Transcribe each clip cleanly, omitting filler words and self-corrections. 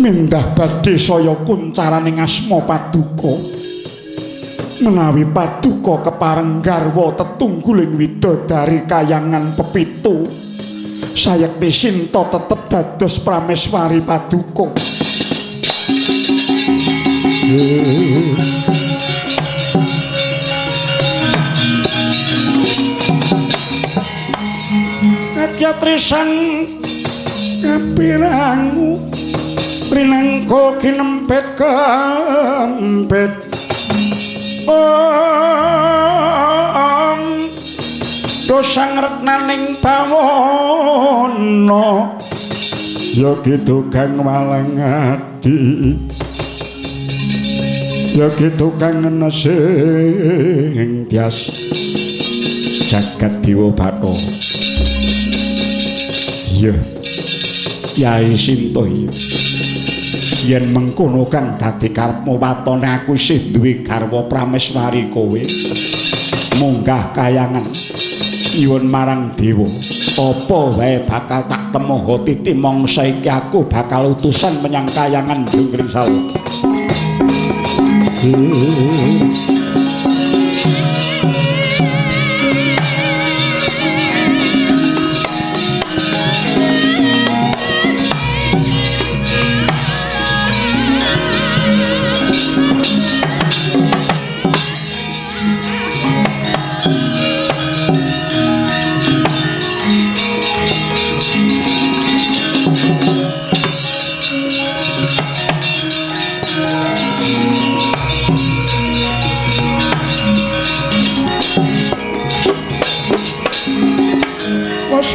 Mindah badhe saya kuncaraning asma paduka. Menawi paduka kepareng garwa tetungguling widodari kayangan pepitu, sayekti Sinta tetep dados prameswari paduka. Kakyatrisang kapirangu rinangkul kinempet kempet ong dosang retnaning bawana ya kitu kang walang ati ya kitu kang nesing tias jagat dewa Bathara. Iya Yai Sinta iya yen mengkono kang dadi karepmu watone aku isih duwe garwa prameswari kowe munggah kayangan nyuwun marang dewa apa wae bakal tak temoho titi mangsa iki aku bakal utusan menyang kayangan Jonggring Saloko.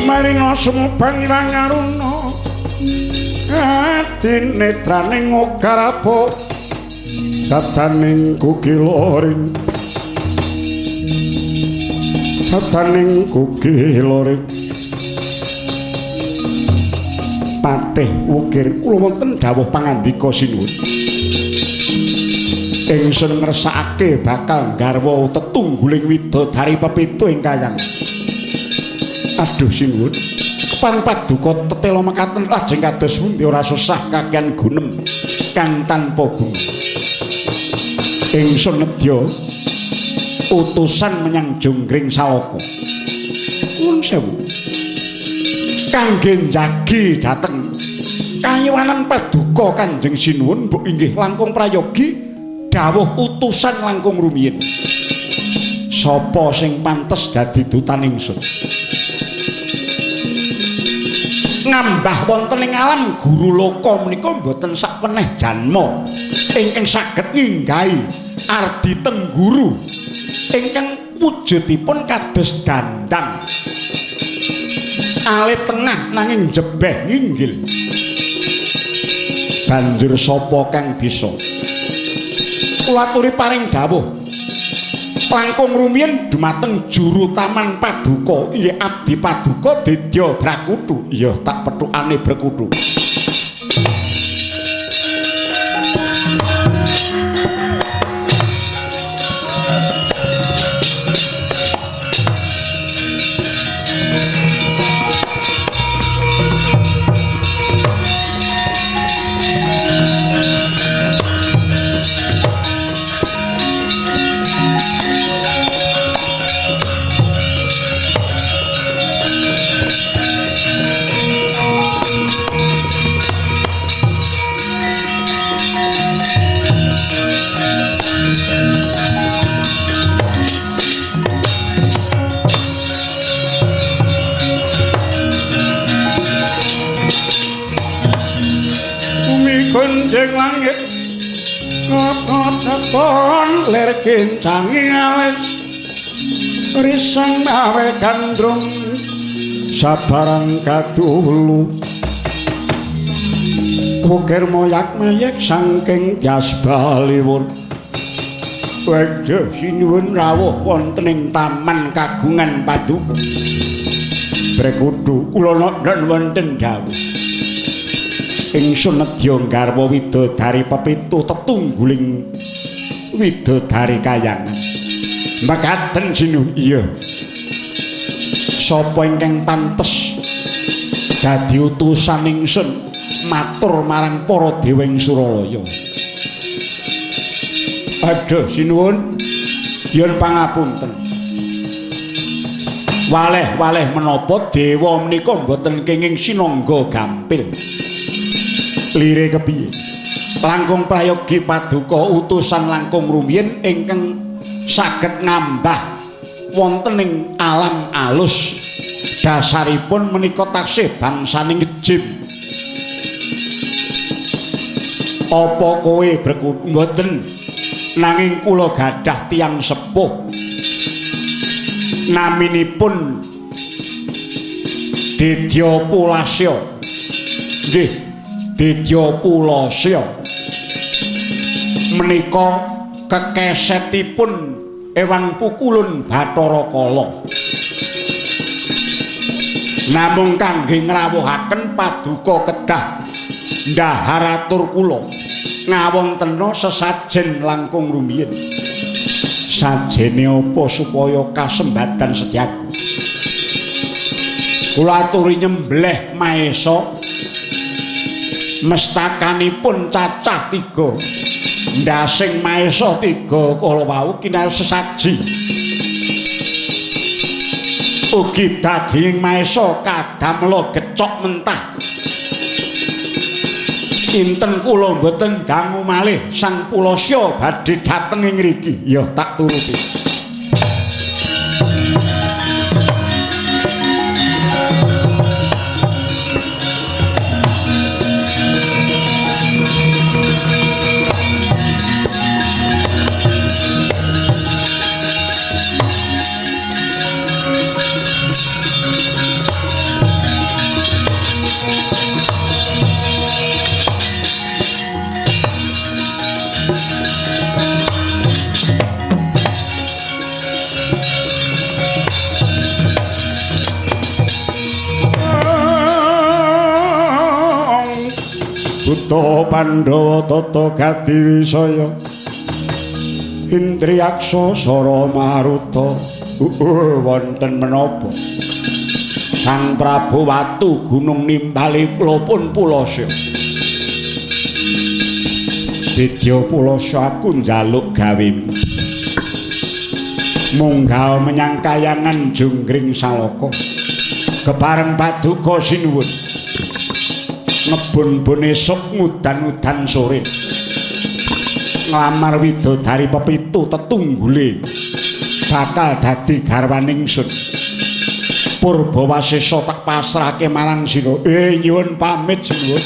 Marina sumubang ilang aruna adinetraning ogarapa sadaning kukiloring sadaning kukiloring patih wukir kula wonten dawuh pangandika sinuwun ingsun ngersakake bakal nggarwa tetungguling widodari pepitu ing kayang. Aduh sinuwun, kepareng paduka tetela mekaten lajeng kados pundi ora susah kakean gunem kang tanpa guna. Ingsun nedya utusan menyang Jonggring Saloko. Nuwun sewu. Kangge njagi dhateng kayiwanan paduka Kanjeng Sinuwun mbok inggih langkung prayogi dawuh utusan langkung rumiyin. Sapa sing pantes dadi dutan ingsun? Ngambah wonten ing alam guru loka menika mboten sakweneh janma ingkang saged nginggahi ardi tengguru ingkang wujudipun kados dandang alit tengah nanging jebeh nginggil. Banjur sapa kang bisa? Kula aturi paring dawuh langkung rumiyin dumateng juru taman paduka inggih abdi paduka Dedya Brakutu. Iya tak pethukane Brakutu. Gunjing langit ngop-ngop lir kincangi alis risang mawe gandrung sabarang kadulu wukir moyak mayek saking tias baliwur. Wedhus sinuwun rawuh wonten ing taman kagungan paduka. Brekudu kula nonton wonten dawuh ingsun nedya nggarwa widodari pepitu tetungguling widodari kayangan. Mekaten sinuwun. Iya. Sapa ingkang pantes dadi utusan ingsun Matur marang para dewa ing Suralaya. Aduh sinuwun, yen pangapunten. Waleh-waleh menapa dewa menika mboten kenging sinangga gampil. Lire kepiye? Langkung prayogi paduka utusan langkung rumiyin ingkang saged ngambah wonten ing alam alus. Dasaripun menika taksih bangsaning Jim. Apa kowe berkut mboten? Nanging kula gadah tiyang sepuh. Naminipun Dedya Pulasya. Nggih, Dedya Pulasya. Menika kekesetipun ewang pukulun Bathara Kala. Namung kangge ngrawuhaken paduka kedah ndhahar atur kula ngawontena sesajen langkung rumiyin. Sajene apa supaya kasembadan setyaku? Kula aturi nyembelih maesa mestakanipun cacah 3. Ndasing maesa 3 kala wau kinarya sesaji. Ugi daging maesa kadamela gecok mentah. Inten kula mboten dangu malih Sang Pulasya badhe dhateng ing ngriki. Ya tak turuti. Buta Pandhawa tata gati wisaya Indriyaksa sara maruta. Wonten menapa Sang Prabu Watu Gunung nimbali kula pun Pulasya. Didya Pulasya aku njaluk gawemu munggah menyang kayangan Jonggring Salaka kepareng paduka sinuwun. Ngebun-bun esuk ngudan-udan sore nglamar widodari pepitu tetunggule bakal dadi garwaning ingsun. Purbawasesa tak pasrahke marang sira. Nyuwun pamit sinuwun.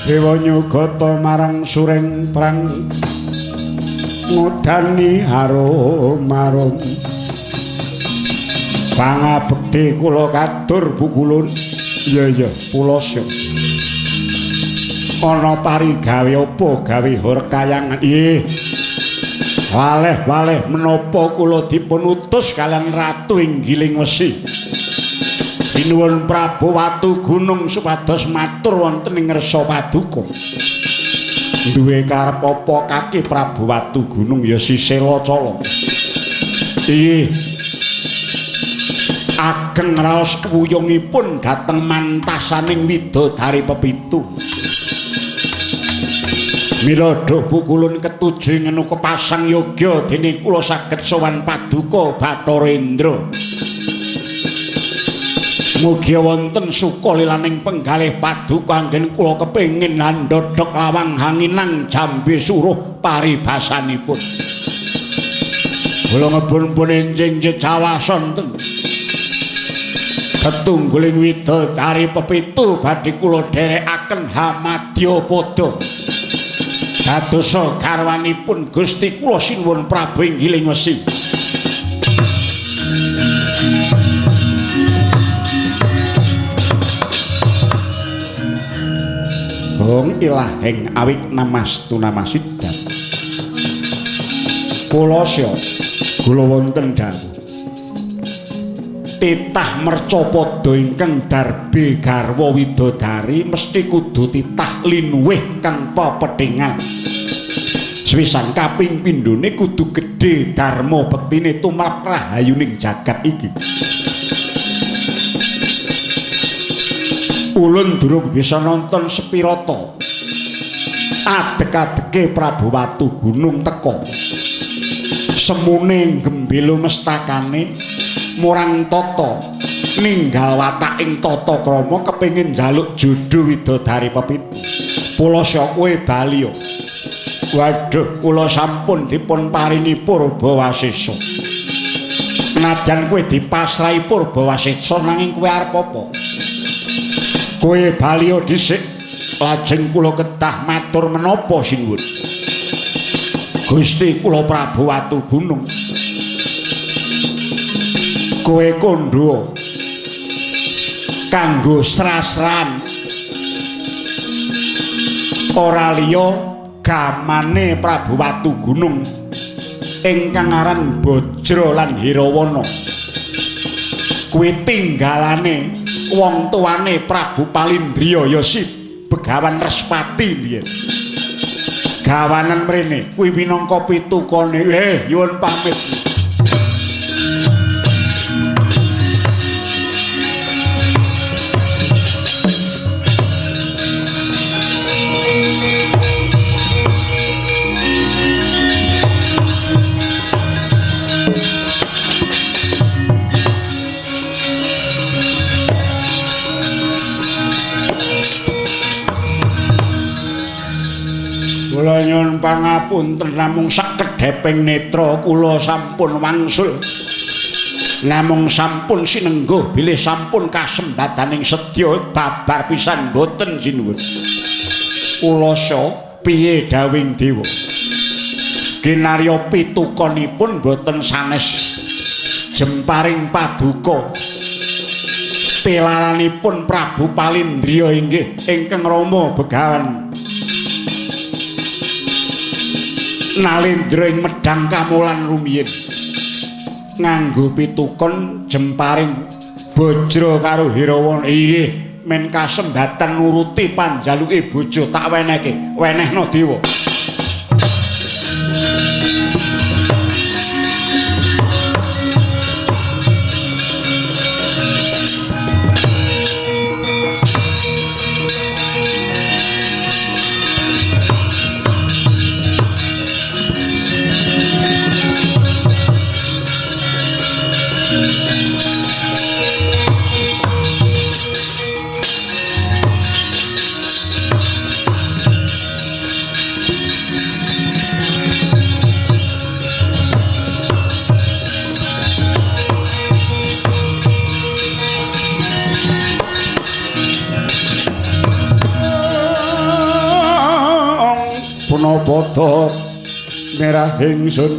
Dewa nyugata marang sureng prang ngudani harum-harum. Pangabekti kula katur bukulun. Iya iya Pulasya. Ana parigawe apa gawe hor kayangan? Nggih. Waleh-waleh menapa kula dipun utus kaliyan Ratu Inggiling Wesi. Sinuwun Prabu Watu Gunung supados matur wonten ing ngarsa paduka. Duwe karep apa kaki Prabu Watu Gunung ya Sisela Cala. Inggih. Ageng raos kewuyungipun dhateng mantasaning widodari pepitu. Mila duh pukulun ketujuh ngenu kepasang yogya dene kula saged sowan paduka Bathara Indra. Mugi wonten suka lilaning penggalih paduka anggen kula kepengin handhodhok lawang hanginang jambe suruh paribasanipun. Kula ngebun pun enjing jejawah sonten. Ketungguling widodari pepitu badhe kula dherekaken hamadya pada. Dadosa garwanipun Gusti kula sinuwun Prabu Inggiling Wesi. Hong ilaheng awik namastu namasidhat. Kula sya kula wonten dawuh. Titah mercapada ingkang darbe garwa widodari mesti kudu titah linuwih kang pepethingan. Sepisan kaping pindhone kudu gedhe dharma bektine tumrap rahayuning jagat iki. Ulun durung bisa nonton sepirata. Adeg-adege Prabu Watu Gunung teka. Semune gembelo mestakane murang tata ninggal wataking tata krama kepengin njaluk jodho widodari pepitu. Pulasya kowe bali. Waduh, kula sampun dipun paringi Purbawasesa. Najan kowe dipasrahi Purbawasesa nanging kowe arep apa? Kowe bali dhisik, lajeng kula kedah matur menapa sinuwun. Gusti kula Prabu Watu Gunung. Kowe kandha kanggo srasran ora liya gamane Prabu Watu Gunung ingkang aran Bajra lan Hirawana. Kuwi tinggalane wong tuane Prabu Palindriya ya si Begawan Respati biyen. Gawanen mrene kuwi minangka pitukane. Nyuwun pamit. Kula nyuwun pangapunten namung sakedheping netra kula sampun wangsul. Namung sampun sinengguh bilih sampun kasembadaning sedya babar pisan boten sinuwun. Kulasa piye dawing dewa? Kinarya pitukonipun boten sanes jemparing paduka. Tilaranipun Prabu Palindriya inggih ingkang rama Begawan Nalendra ing Medhang Kamulan rumiyin nganggo pitukon jemparing Bajra karo Hirawana. Inggih men kasembatan nuruti panjaluke bojo tak wenehke. Wenehno dewa. Punapa merah ingsun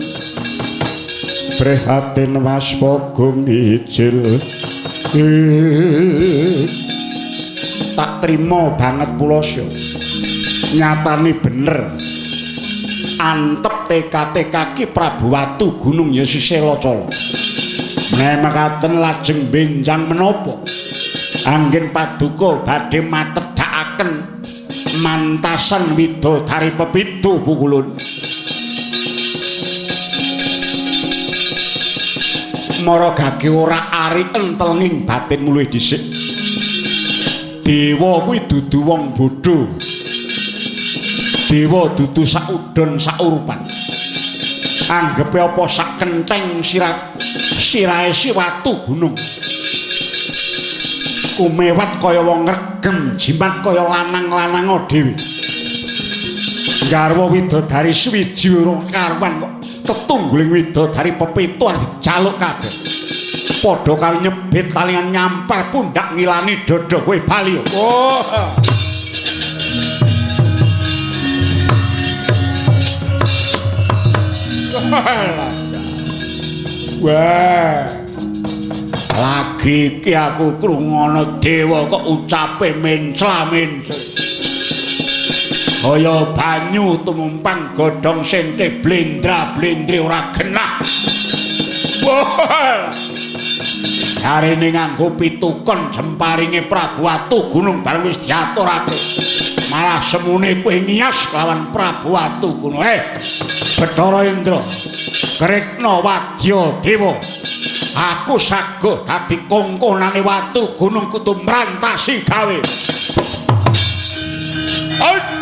prihatin waspada ngijil. Tak trima banget Pulasya. Nyatane bener. Antep TKTK ki Prabu Watu Gunung ya Sisela Cala. Menawi mekaten lajeng benjang menapa anggen paduka badhe matedhakaken mantasan widodari pepitu pukulun. Mara gage ora ari entelnging batin muluh dhisik. Dewa kuwi dudu wong bodho. Dewa dudu saudon saurupan. Anggepe apa sak kentheng sirahe si Watu Gunung. Kumewat kaya wong ngregem jimat kaya lanang-lananga dhewe. Garwa widodari suwiji urung karuan kok tetungguling widodari pepitu dijaluk kabeh. Padha karo nyebit talingan nyampar pundak ngilani dada kowe bali. Oh. Wah. Lagi iki aku krungu ana dewa kok ucape mencla-mencla. Kaya banyu tumumpang godhong sente blendra-blendre ora genah. Wah. Jarene nganggo pitukon jemparinge Prabu Watu Gunung bareng wis diaturake. Malah semune kowe ngias lawan Prabu Watu Gunung. Bathara Indra, Krekna wadya dewa. Aku saguh dadi kongkonane Watu Gunung kudu mrantasi gawe. Ah!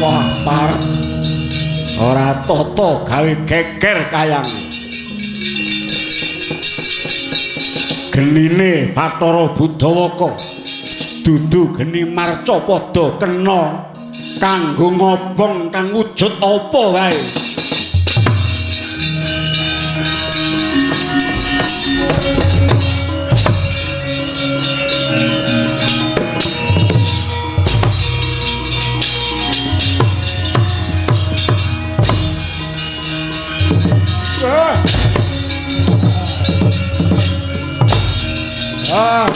Wah, parek. Ora tata gawe geger kayang. Genine Bathara Budawaka dudu geni marcapada kena kanggo ngobong kang wujud apa wae. Ah. Ah.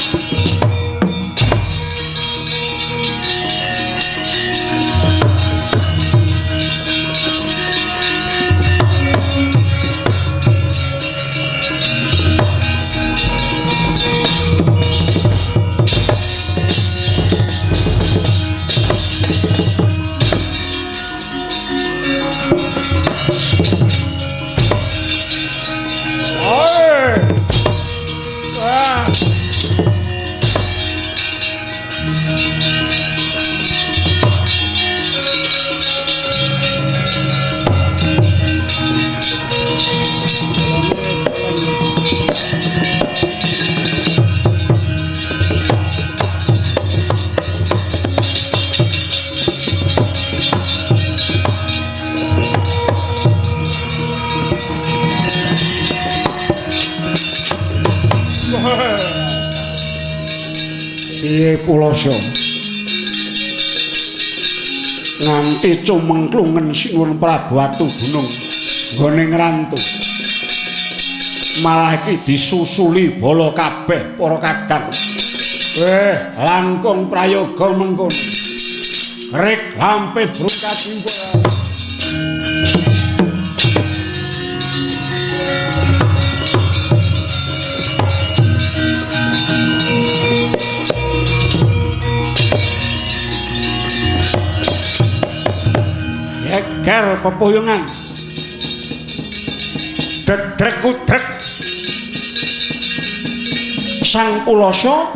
Piye Pulasa? Nganti cumengklungen Sinuwun Prabu Watugunung nggone ngrantu. Malah iki disusuli bala kabeh para kadang. Langkung prayoga mengkono. Rek lampe brungkat simpul. Geger pepuyungan. Dedrek udrek. Sang Pulasa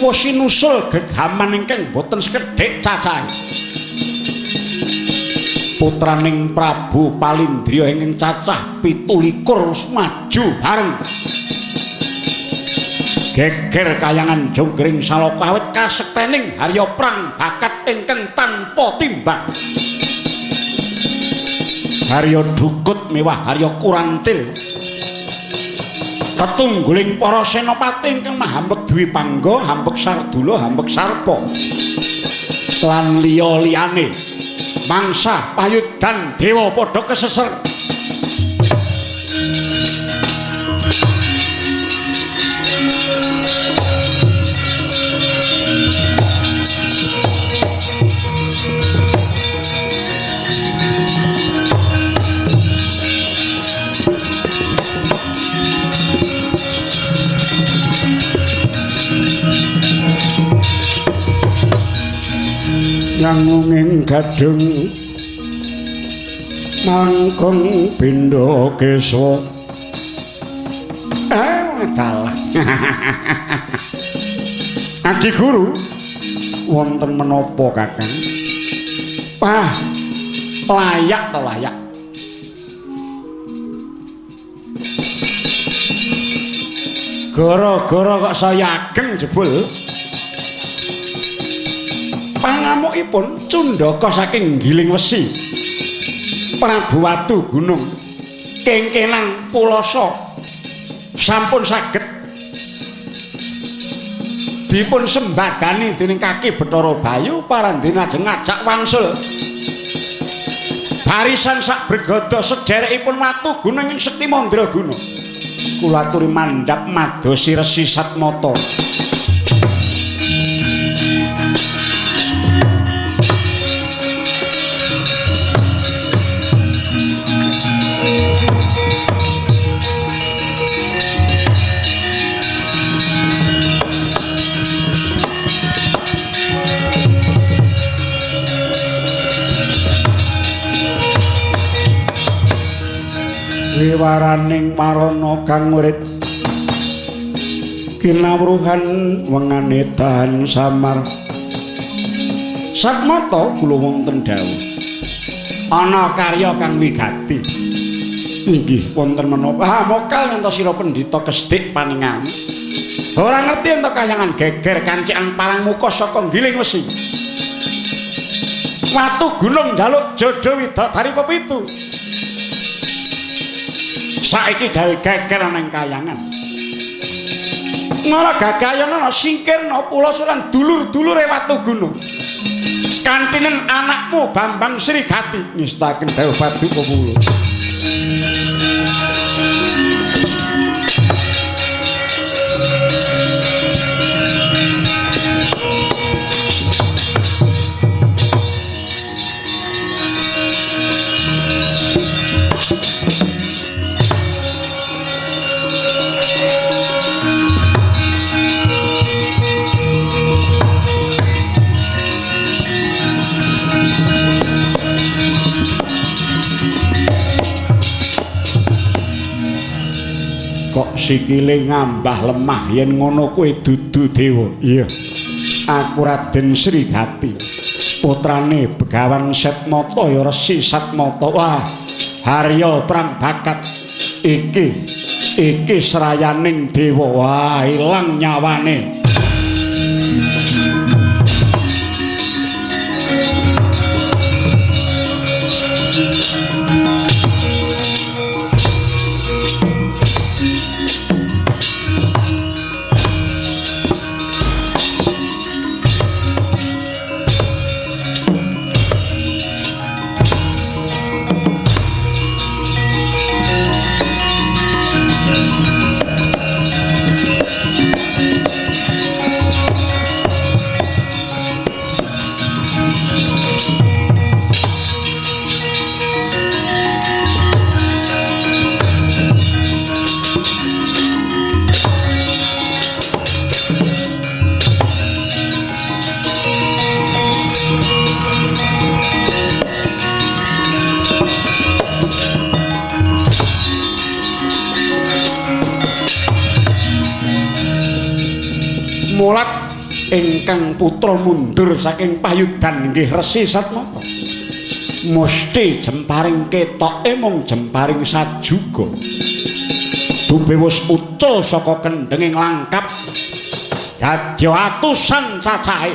wis sinusul gegaman ingkang boten sekedhik cacahe. Putraning Prabu Palindriya ingkang cacah 27 wis maju bareng. Geger kayangan Jonggring Saloko awit kasektening harya prang bakat ingkang tanpa timbang. Harya dukut mewah harya kurantil. Tetungguling para senopati ingkang mahambek Dwi Pangga, hambek Sardula, hambek Sarpa lan liya-liyane. Mangsa payudan dewa padha keseser. Nyangunging gadhung mangkung bindha keswa. Dalah. Adi guru, wonten menapa Kakang? Pah, layak to layak. Gara-gara kok saya ageng jebul. Pangamukipun cundaka saking Giling Wesi. Prabu Watugunung kengkenan Pulasa sampun saged dipun sembadani dening kaki Bathara Bayu parandene lajeng ngajak wangsul. Barisan sak bregodo sederekipun Watugunung ing Sekti Mandraguna. Kula aturi mandhap madosi Resi Satmata. Wiwaraning marana kang murid kinawruhan wengane dahan samar. Satmata kula wonten dawuh. Ana karya kang wigati. Inggih wonten menapa? Ah mokal ngantos sira pendhita kesdik paningan. Ora ngerti ento kayangan geger kancikan parang muka saka Giling Wesi. Watugunung njaluk jodho widodari pepitu. Saiki gawe geger ana ing kayangan. Ngara gagayana singkirna Pulasa lan dulur-dulure Watugunung. Kantinen anakmu Bambang Srigati nyestaken dawuh paduka kula. Kok sikile ngambah lemah yen ngono kowe dudu dewa. Iya. Aku Raden Srigati, putrane Begawan Setmata ya Resi Satmata. Wah, harya prang bakat iki Iki srayaning dewa, wah ilang nyawane. Mulat ingkang putra mundur saking payudan nggih Resi Satmata. Mesti jemparing ketoke mung jemparing sajuga. Dupe wis ucul saka kendhenge nglangkap dadya atusan cacahe.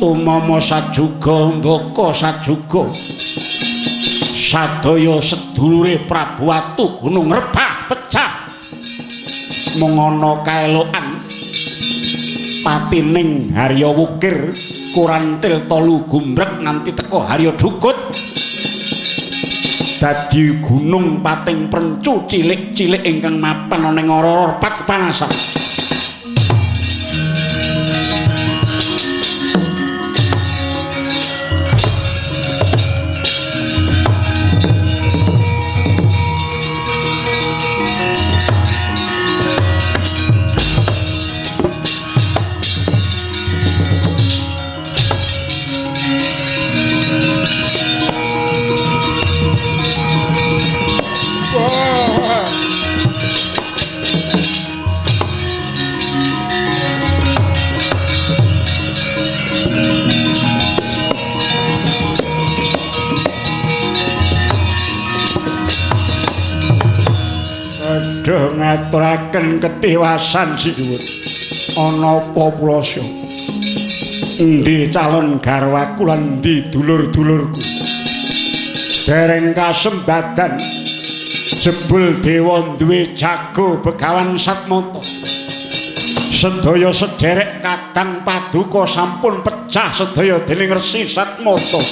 Tumama sajuga mbaka sajuga. Sadaya sedulure Prabu Watugunung rebah pecah. Mung ana kaelokan patining Harya Wukir kurantil tolu gumbrek nganti teka Harya Dukut. Dadi gunung pating prencu cilik-cilik ingkang mapan ana ing ora-ora pat kepanasan. Aduh ngaturaken ketiwasan sinuwun. Ana apa Pulasa? Endi calon garwaku lan endi dulur-dulurku? Dereng kasembadan jebul dewa duwe jago Begawan Satmata. Sedaya sederek kadang paduka sampun pecah sedaya dening Resi Satmata.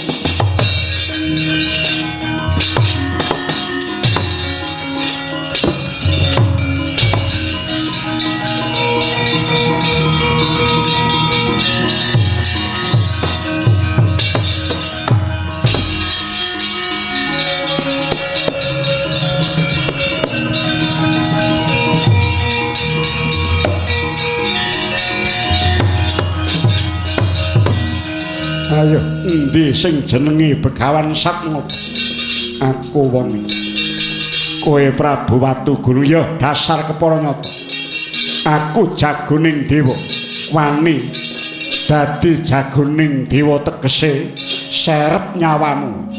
Ayo endi sing jenenge Begawan Satmata? Aku wong. Kowe Prabu Watugunung ya dasar kepara nyata. Aku jagoning dewa. Wani dadi jagoning dewa tegese serep nyawamu.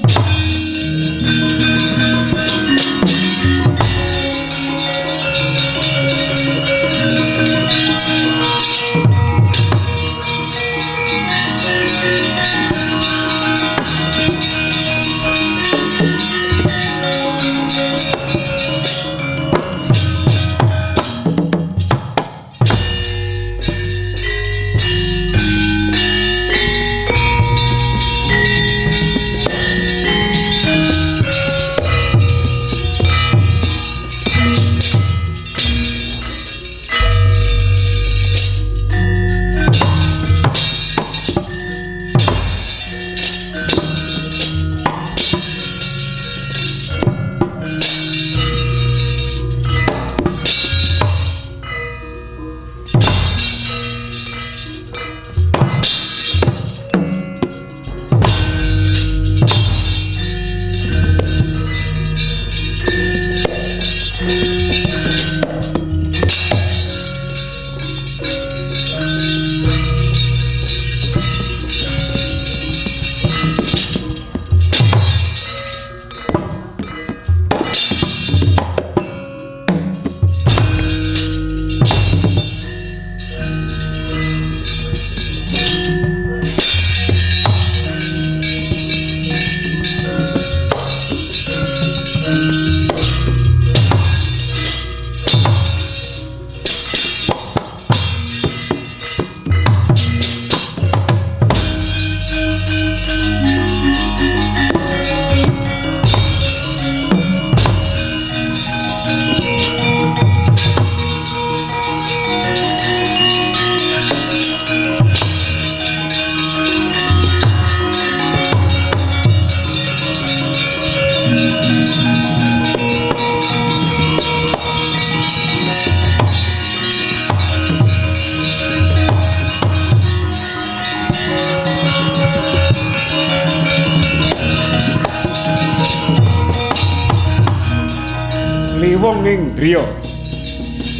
Indriya.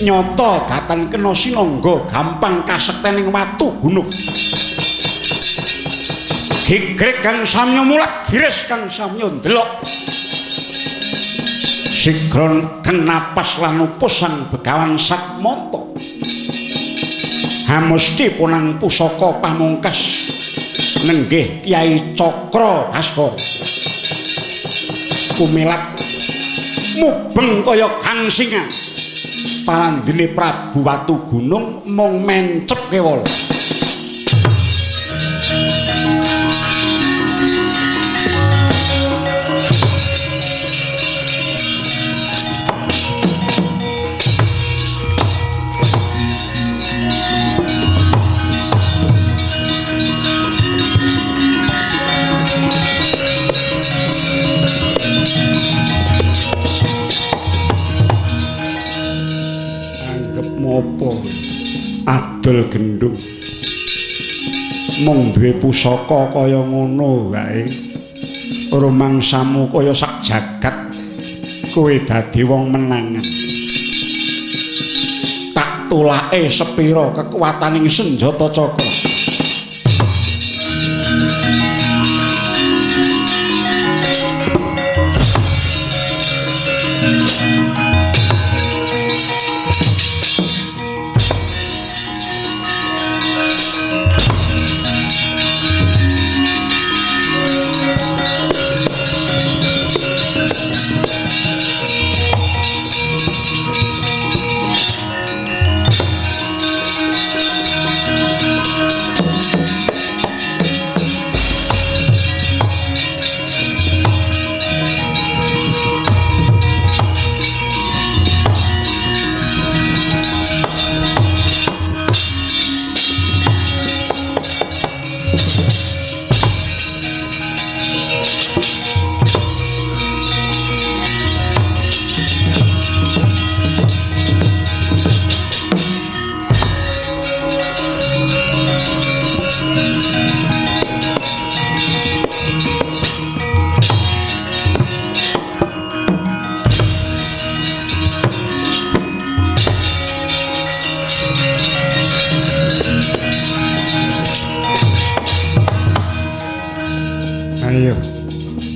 Nyata datan kena sinangga gampang kasektening watu gunung. Gigrek kang samya mulat giris kang samya ndelok. Sigron kang napas lan upus sang Begawan Satmata. Hamusti punang pusaka pamungkas nenggih Kyai Cakra Baskara. Kumilat mubeng kaya gangsingan. Palandene Prabu Watu Gunung mung mencep kewala. Adol gendung mung duwe pusaka kaya ngono wae, rumangsamu kaya sak jagat kowe dadi wong menangan. Tak tulake sepira kekuwataning senjata cakra. Ayo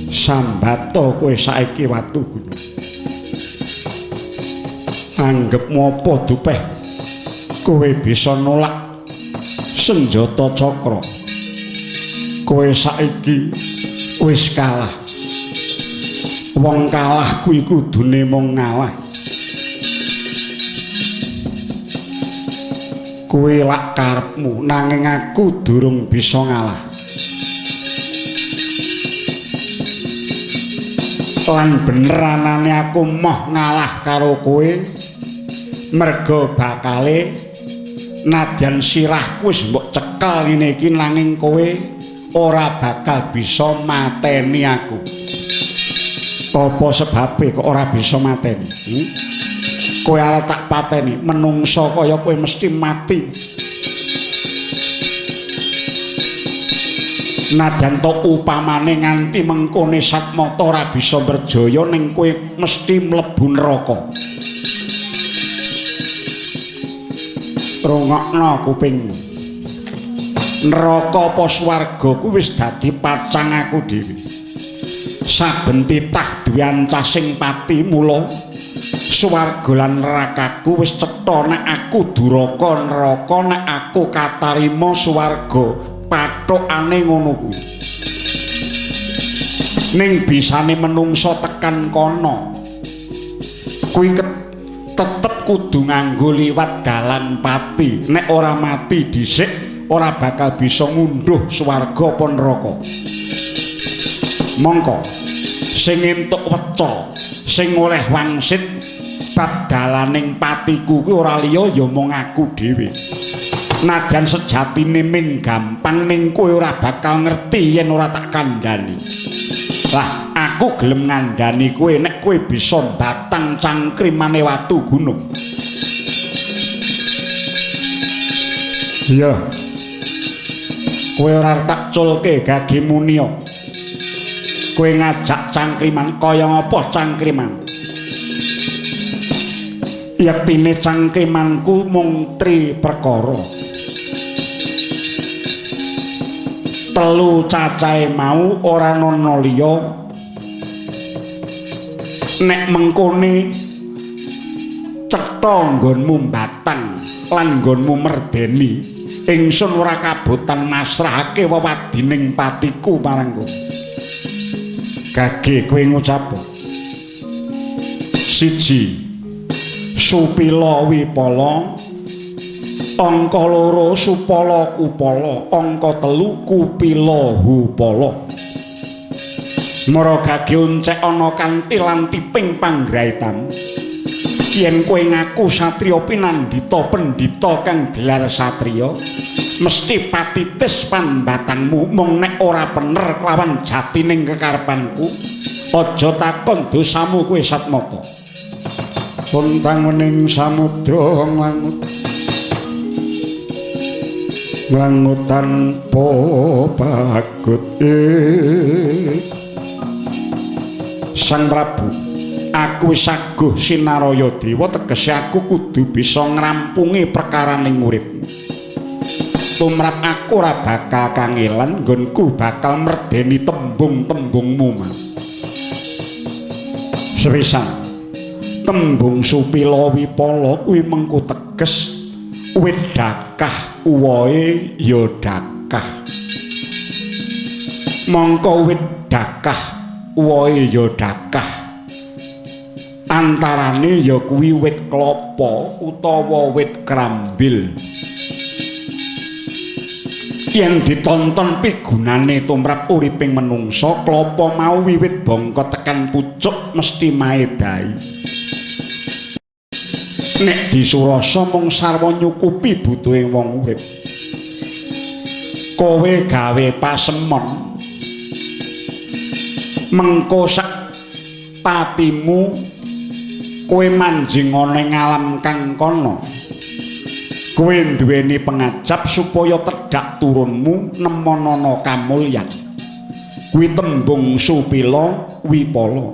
sambato kowe saiki Watu Gunung. Anggepmu apa dupeh kowe bisa nolak senjata cakra? Kowe saiki wis kalah. Wong kalah kuwi kudune mung ngalah. Kowe lak karepmu, nanging aku durung bisa ngalah. Lan bener anane aku moh ngalah karo kowe merga bakale nadyan sirahku wis mbok cekel ngene iki, nanging kowe ora bakal bisa mateni aku. Apa sebabe kok ora bisa mateni? Kowe arep tak pateni, menungsa kaya kowe mesti mati. Nadyan to upamane nganti mengkone Satmata ora bisa berjaya, ning kowe mesti mlebu neraka. Rungokno kupingmu. Neraka apa swarga kuwi wis dadi pacang aku dhewe. Saben titah duwe ancasing pati, mula swarga lan nerakaku wis cetha nek aku duraka neraka, nek aku katarima swarga. Pathokane ngono kuwi. Ning bisane menungsa tekan kono kuwi tetep kudu nganggo liwat dalan pati. Nek ora mati dhisik ora bakal bisa ngunduh swarga apa neraka. Mongko sing entuk weca, sing oleh wangsit bab dalaning patiku kuwi ora liya ya mung aku dhewe. Najan sejatine ming gampang, ning kowe ora bakal ngerti yen ora tak kandhani. Lah aku gelem ngandhani kowe nek kowe bisa batang cangkrimane Watu Gunung. Iya. Kowe ora tak culke gage munia. Kowe ngajak cangkriman kaya ngapa cangkriman? Yektine cangkemanku mung tri perkara. Telu cacahe mau ora ana liya nek mengkone cetha nggonmu mbatang lan nggonmu merdeni, ingsun ora kabotan masrahake wewadining patiku marang kowe. Gage kowe ngucap. Siji Supila Wipala, angka loro Supala Kupala, angka telu Kupila Hupala. Mara gage oncek ana kanthi lan tiping panggraitamu. Yen kowe ngaku satriya pinandhita pendhita kang gelar satriya, mesti patitis pambatangmu mung nek ora pener kelawan jatining kekarepanku, aja takon dosamu kowe Satmata. Pontang wening samudra nglangut nglangut tanpa pagut. Sang Prabu, aku wis aguh sinaraya dewa, tegese aku kudu bisa ngrampungi perkaraning uripmu. Tumrap aku ora bakal kangelan, nggonku bakal merdeni tembung-tembungmu mau. Sepisan tembung Supila Wipala kuwi mengku teges wit dakah uwohe ya dakah. Mongko wit dakah uwohe ya dakah, antarane ya kuwi wit klapa utawa wit krambil. Yen ditonton pigunane tumrap uriping menungsa, klapa mau wiwit bongko tekan pucuk mesti maedai. Nek disurasa mung sarwa nyukupi butuhe wong urip. Kowe gawe pasemon mengko sak patimu kowe manjing ana ing alam kang kono. Kowe duweni pengajap supaya tedhak turunmu nemonana kamulyan. Kuwi tembung Supila Wipala.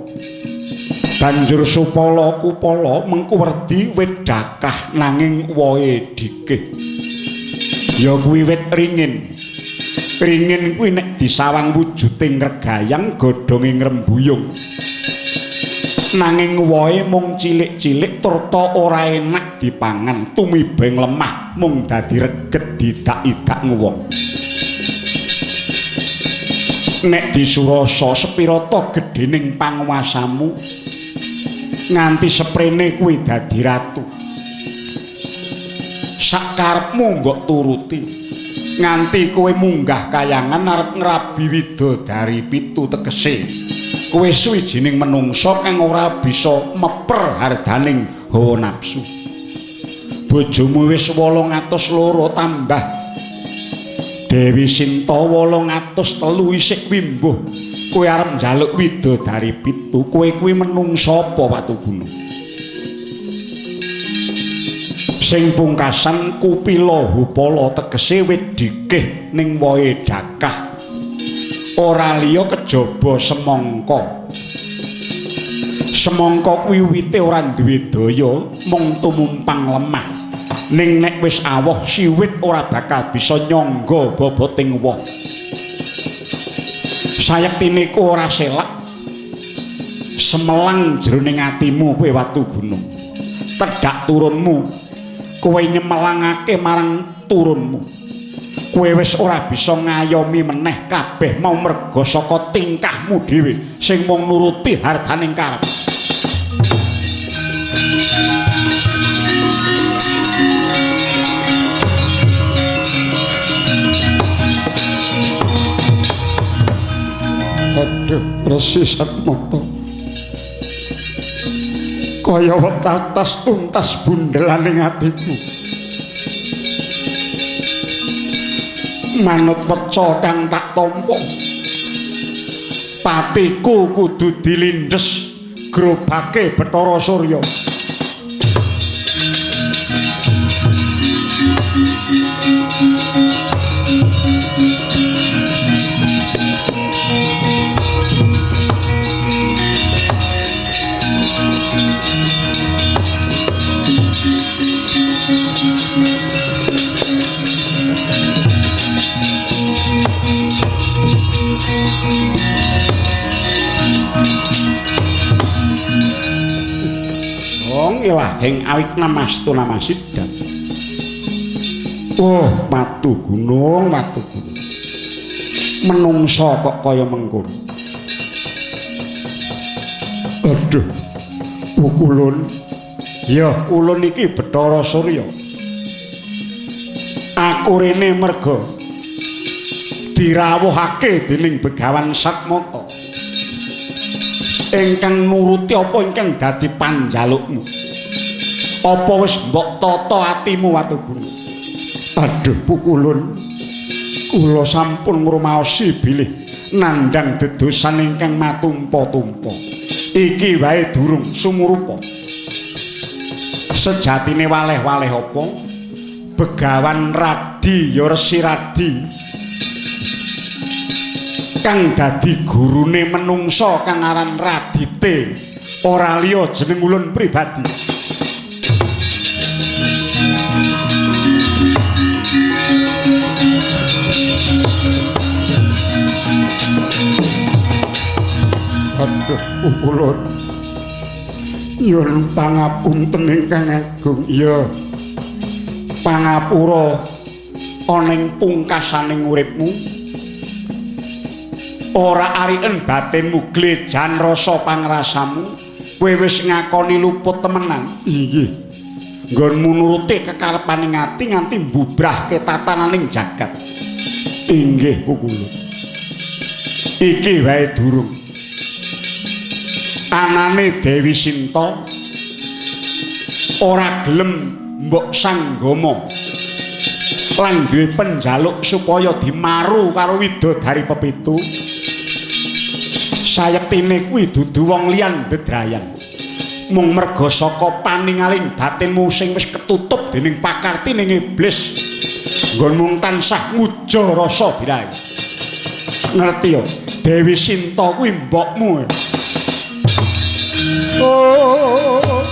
Banjur Supala Kupala mengku werdi wit dakah nanging wohe dikih. Ya kuwi wit ringin. Ringin kuwi nek disawang wujude ngregayang godhonge ngrembuyung. Nanging wohe mung cilik-cilik turta ora enak dipangan, tumiba ing lemah mung dadi reget didak-idak wong. Nek disurasa sepirata gedhening panguwasamu nganti seprene kuwi dadi ratu. Sakarepmu mbok turuti nganti kowe munggah kayangan arep ngrabi widodari pitu, tegese kowe suwijining menungsa kang ora bisa meper hardaning hawa nafsu. Bojomu wis 802 tambah Dewi Sinta 803 isih wimbuh. Kowe arep njaluk widodari pitu, kowe kuwi menungsa apa Watuguna? Sing pungkasan Kupila Hupala tegese wit dikih ning wohe dakah. Ora liya kejaba semangka. Semangka kuwi wite ora duwe daya, mung tumumpang lemah. Ning nek wis awoh siwit ora bakal bisa nyangga boboting woh. Sayektine ku ora selak semelang jroning atimu kowe Watuguna. Tedhak turunmu kowe nyemelangake marang turunmu. Kowe wis ora bisa ngayomi meneh kabeh mau merga saka tingkahmu dhewe sing mung nuruti hardaning karep. Aduh, Resi Satmata. Kaya wetatas tuntas bundelaning atiku. Manut weca kang tak tampa, patiku kudu dilindhes grobake Bathara Surya. ilahing awik namastu namasidan. Oh, Watu Gunung, Watu Gunung. Menungsa kok kaya mengkono. Aduh, ulun. Ya, ulun iki Bathara Surya. Aku rene merga dirawuhake dening Begawan Satmata ingkang nuruti apa ingkang dadi panjalukmu. Apa wis mbok tata atimu Watu Gunung? Aduh, pukulun, kula sampun ngrumaosi bilih nandhang dedosan ingkang matumpa-tumpa. Iki wae durung sumurupa. Sejatine waleh-waleh apa? Begawan Radi ya Resi Radi kang dadi gurune menungsa kang aran Radite, ora liya jeneng ulun pribadi. Aduh, ulun nyuwun pangapunten ingkang agung. Iya, pangapura ana ing pungkasaning uripmu. Ora ariken batinmu glejan rasa pangrasamu, kowe wis ngakoni luput temenan. Inggih. Nggonmu nuruti kekarepaning ati nganti mbubrahke tatananing jagat. Inggih kukulun. Iki wae durung. Anane Dewi Sinta ora gelem mbok sanggama lan duwe penjaluk supaya dimaru karo widodari pepitu. Sayektine kuwi dudu wong liyan dedrayan, mung merga saka paningaling batinmu sing wis ketutup dening pakartining iblis nggonmu tansah nguja rasa birahi. Ngerti ya, Dewi Sinta kuwi mbokmu. Oh.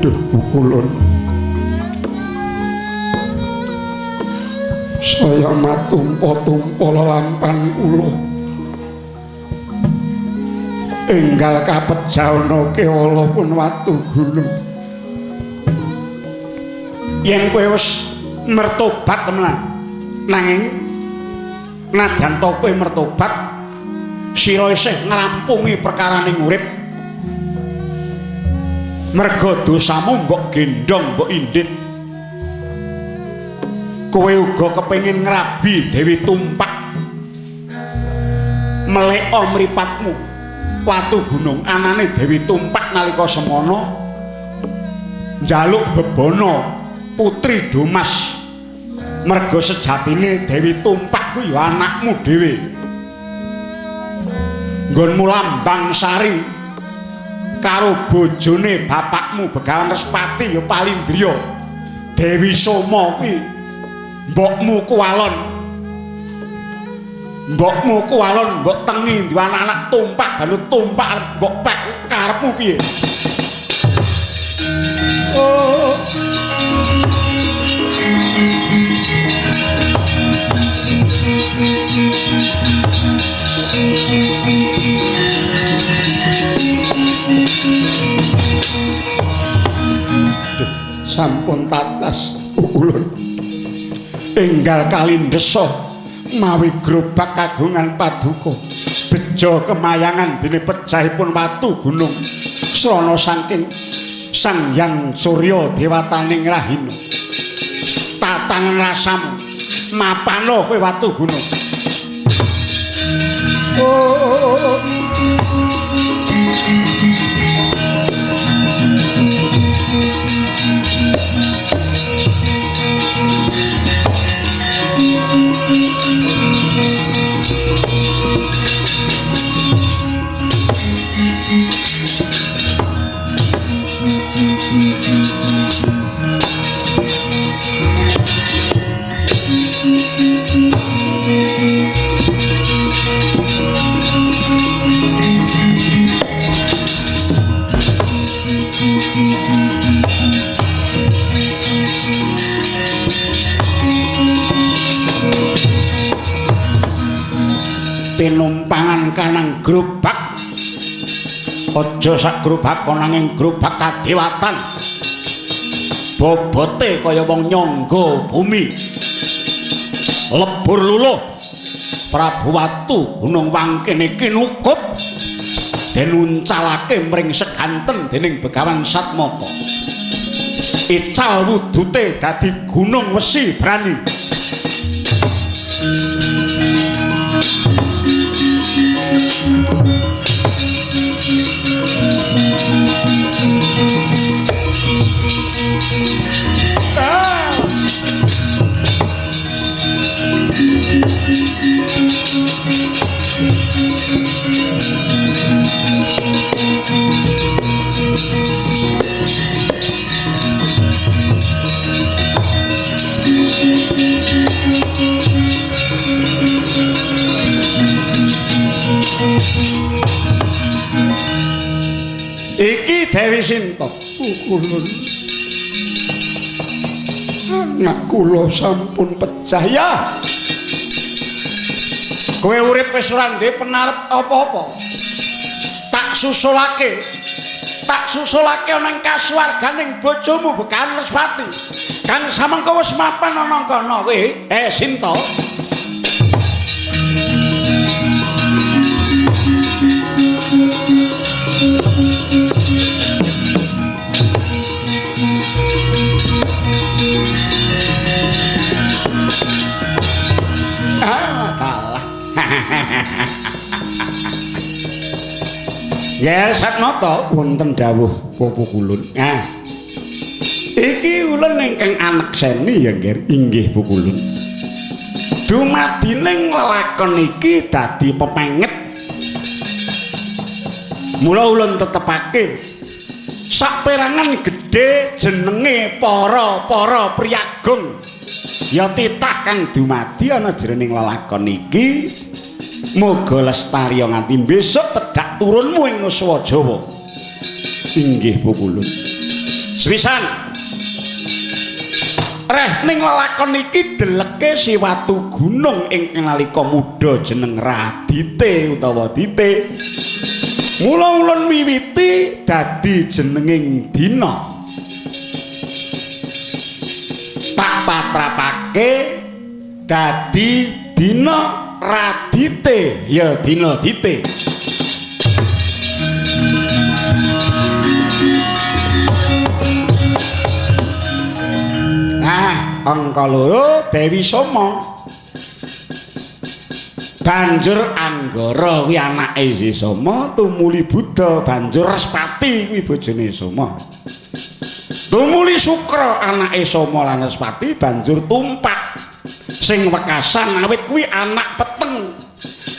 Duh, ulun saya matumpa-tumpa lelampan kula enggal kapejana kewala pun Watu Gunung. Yen kowe wis mertobat temenan, nanging najan to kowe mertobat sira isih ngrampungi perkaraning urip. Merga dosamu mbok gendhong mbok indit. Kowe uga kepengin ngrabi Dewi Tumpak. Meleka mripatmu Watu Gunung. Anane Dewi Tumpak nalika semana njaluk bebana putri Domas. Merga sejatine Dewi Tumpak kuwi ya anakmu dhewe. Nggonmu lambang sari karo bojone bapakmu Begawan Respati ya Palindriya. Dewi Soma kuwi mbokmu kuwalon. Mbokmu kuwalon mbok tengi duwe anak-anak tumpak balu tumpak mbok pek karepmu piye? Oh. Duh, sampun tatas ulun. Enggal kalindhesa mawi grobak kagungan paduka bejo kemayangan dene pejahipun Watu Gunung srana saking Sang Hyang Surya dewataning rahina. Tatangan rasamu mapano kowe Watu Gunung. Oh. Tinumpangan kanang grobak. Aja sak grobak nanging grobak kadewatan. Bobote kaya wong nyangga bumi. Lebur luluh Prabu Watu Gunung Wangkene kinukup den uncalake mring seganten dening Begawan Satmata. Ical wudute dadi gunung wesi brani. Iki Dewi Sinta. Pukulun. Anak kula sampun pecah ya. Kowe urip wis ora ndek penarep apa-apa. Tak susulake. Tak susulake ana ing kasuwarganing bojomu Begawan Respati. Kang samengko wis mapan ana kono kowe. Sinta. Ya Satmata wonten dawuh Bapak Kulun. Nah. Iki ulun ingkang anekseni ya nggih, inggih Bu Kulun. Dumadining lelakon iki dadi pepenget. Mula ulun tetepake saperangan gedhe jenenge para-para priyagung. Ya titah kang dumadi ana jroning lelakon iki. Moga lestari nganti besok tedhak turunmu ing Nuswa Jawa. Inggih Bu Kulun. Sepisan. Reh ning lelakon iki deleke si watu gunung ingkang nalika muda jeneng Radite utawa Dite. Mula ulun wiwiti dadi jenenging dina. Tak patrapake dadi dina Radite ya dina Dite. Nah, angka loro Dewi Soma. Banjur Anggara kuwi anake Si Soma, tumuli Buddha, banjur Respati kuwi bojone Soma. Tumuli Sukra anake Soma lan Respati, banjur Tumpak sing wekasan awit kuwi anak peteng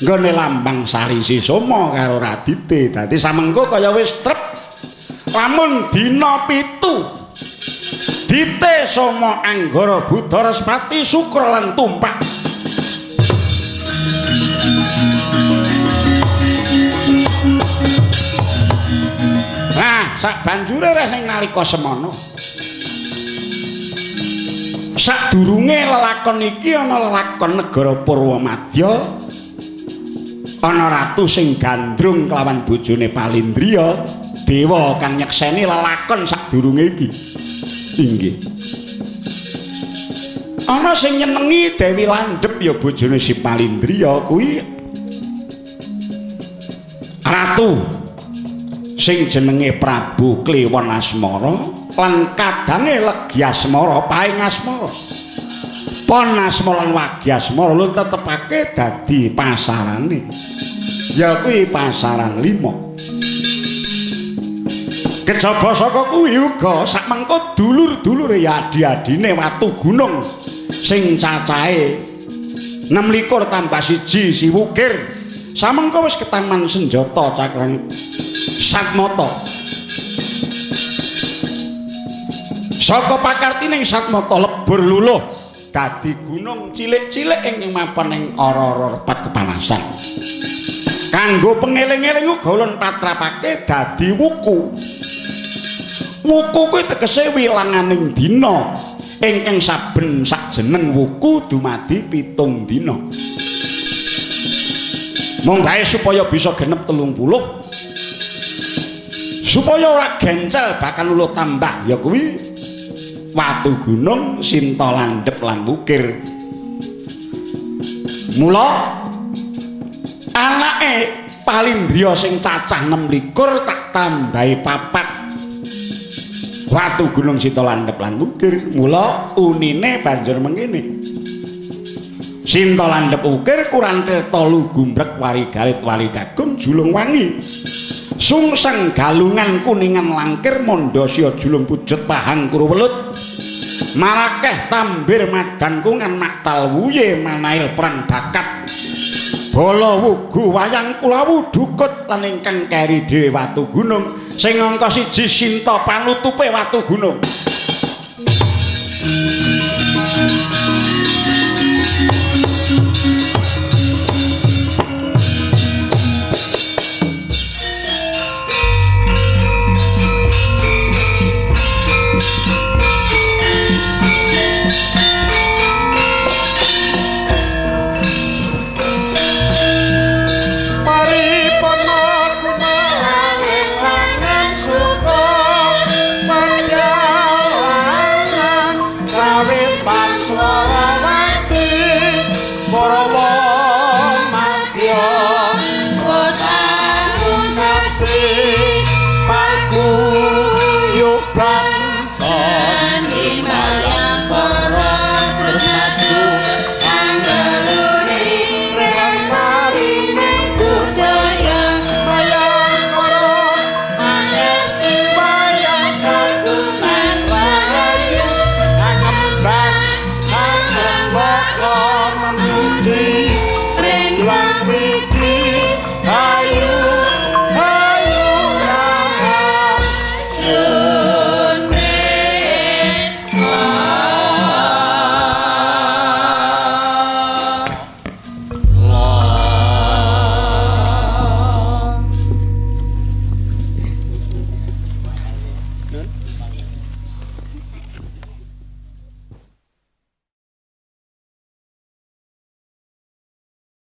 nggone lambang sari Si Soma karo Radite. Dadi samengko kaya wis trep lamun dina 7 Dite Soma Anggara Buddha Respati Sukra lan Tumpak. Nah, sak banjure reh sing nalika semana sadurunge lelakon iki ana lelakon negara Purwamadya, ana ratu sing gandrung kelawan bojone Palindriya, dewa kang nyekseni lelakon sadurunge iki. Inggih. Ana sing nyenengi Dewi Landhep ya bojone si Palindriya kuwi ratu sing jenenge Prabu Kliwon Asmara lan kadange Legi Asmara, Paing Asmara. Pon Asmara lan Wagi Asmara lho tetepake dadi pasarane. Ya kuwi pasaran 5. Kejaba saka kuwi uga sakmengko dulur-dulure ya adi-adine watu gunung sing cacahe 26 tambah 1 si wukir samengko wis ketaman senjata cakran Satmata. Saka pakartining Satmata lebur luluh dadi gunung cilik-cilik ingkang mapan ing ora-ora repat kepanasan. Kanggo pengeling-eling uga ulun patrapake dadi wuku. Wuku kuwi tegese wilanganing dina ingkang saben sak jeneng wuku dumadi 7 dina. Mung bae supaya bisa genep 30, supaya ora gencel bahkan uluh tambah, ya kuwi watu gunung Sinta landhep lan wukir. Mula anake Palindriya sing cacah 26 tak tambahi papat watu gunung Sinta landhep lan wukir. Mula unine banjur mengene: Sinta landhep wukir kurantil tolu gumbrek wari galit wari kagum julung wangi sungseng galungan kuningan langkir mondosya julung pujut pahang kuru welut marakeh tambir madang kungan maktal wuye manail perang bakat bala wugu wayang kulawu dukut lan ingkang keri dhewe watu gunung sing angka 1 Sinta panutupe watu gunung.